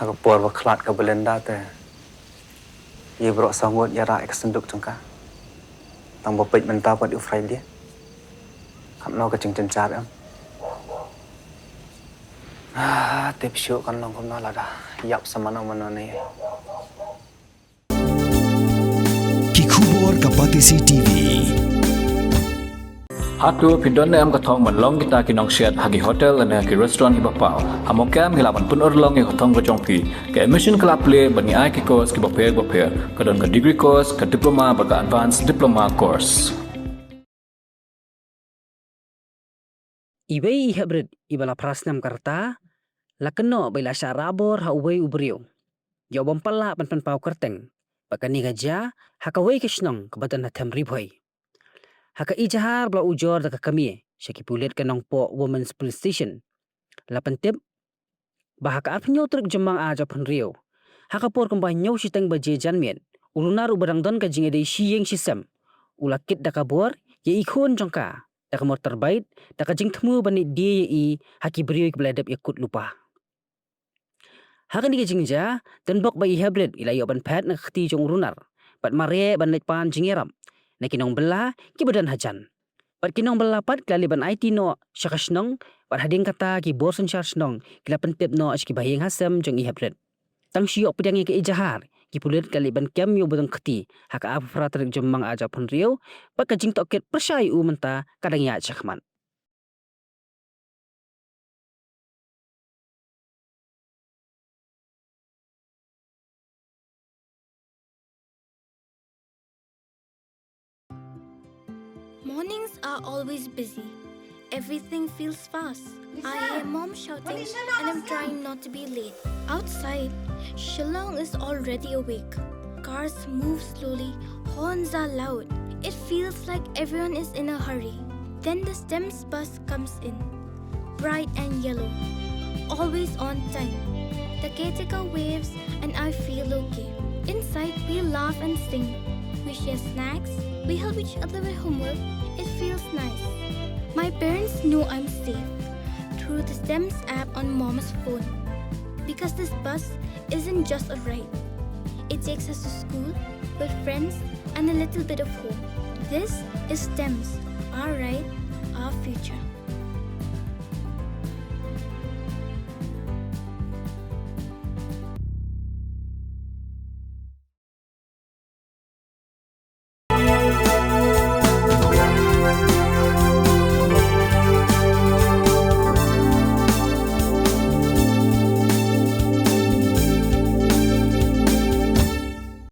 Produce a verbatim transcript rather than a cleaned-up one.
Ha ka por ba khlad ka Belinda te, i baroh saw ngut ïarah ïa ka synduk jong ka. Tang ba peit mynta pat u Friday. Katno ka jingjynjar em. Ah, tip shuh kan long kumno lada ïap sa mano mano ne. Ki khubor ka Batesi T V. Hato phi don ne em ka thong ban long kita ki nongshet ha ki hotel ne ki restaurant kiba paw? Ha Mawkyrwat ngi lah ban pynurlong ïa ka thong ka jong phi. Ka admission ka la plie bad ngi ai ki course kiba pher bapher. Ka don ka degree course, ka diploma bad ka advanced diploma course. Iwei i heprit iba la phra snem ka rta la kynnoh ba i la shah rah bor ha uwei u briew ïa u bym pat lah ban pynpaw kyrteng, bad kane ka jia ha kawei ka shnong kaba don ha them Ri Bhoi. Ha ka ijahar ba la ujor da ka kmie sha ki pulit ka Nongpoh Women's Police Station, la pyntip ba ha ka arphew hynñiew tarik Jymmang ar hajar arphew hynriew, ha ka por kumba hynñiew shiteng baje janmiet, u Runar uba dang don ka jingïadei shi ïing shi sem u la kit da ka bor ïa i khun jong ka da ka mortar bait, da ka jingthmu ban leit die ïa i ha ki briew kiba la dep ïakut lypa. Ha kane ka jingjia, tang bok ba i heprit i la ïoh ban phet na ka kti jong u Runar bad mareh ban leit pan jingïarap na ki nongbylla kiba don hajan. Bad ki nongbylla pat ki la leit ban aiti noh sha ka shnong, bad hadien kata ki bor synshar shnong ki la pyntip noh sha ki bahaïing hasem jong i heprit. Tang shu ïoh pdiang ïa ka ijahar, ki pulit ki la leit ban kem ïa u ba dang kti ha ka arphew phra tarik Jymmang ar hajar arphew hynriew, bad ka jingtohkit pyrshah ïa u mynta ka dang ïaid shakhmat. Mornings are always busy. Everything feels fast. I hear mom shouting and I'm trying not to be late. Outside, Shillong is already awake. Cars move slowly, horns are loud. It feels like everyone is in a hurry. Then the STEMS bus comes in, bright and yellow, always on time. The caretaker waves and I feel okay. Inside, we laugh and sing. We share snacks, we help each other with homework. It feels nice. My parents know I'm safe through the STEMS app on mom's phone, because this bus isn't just a ride. It takes us to school, with friends, and a little bit of home. This is STEMS, our ride, our future.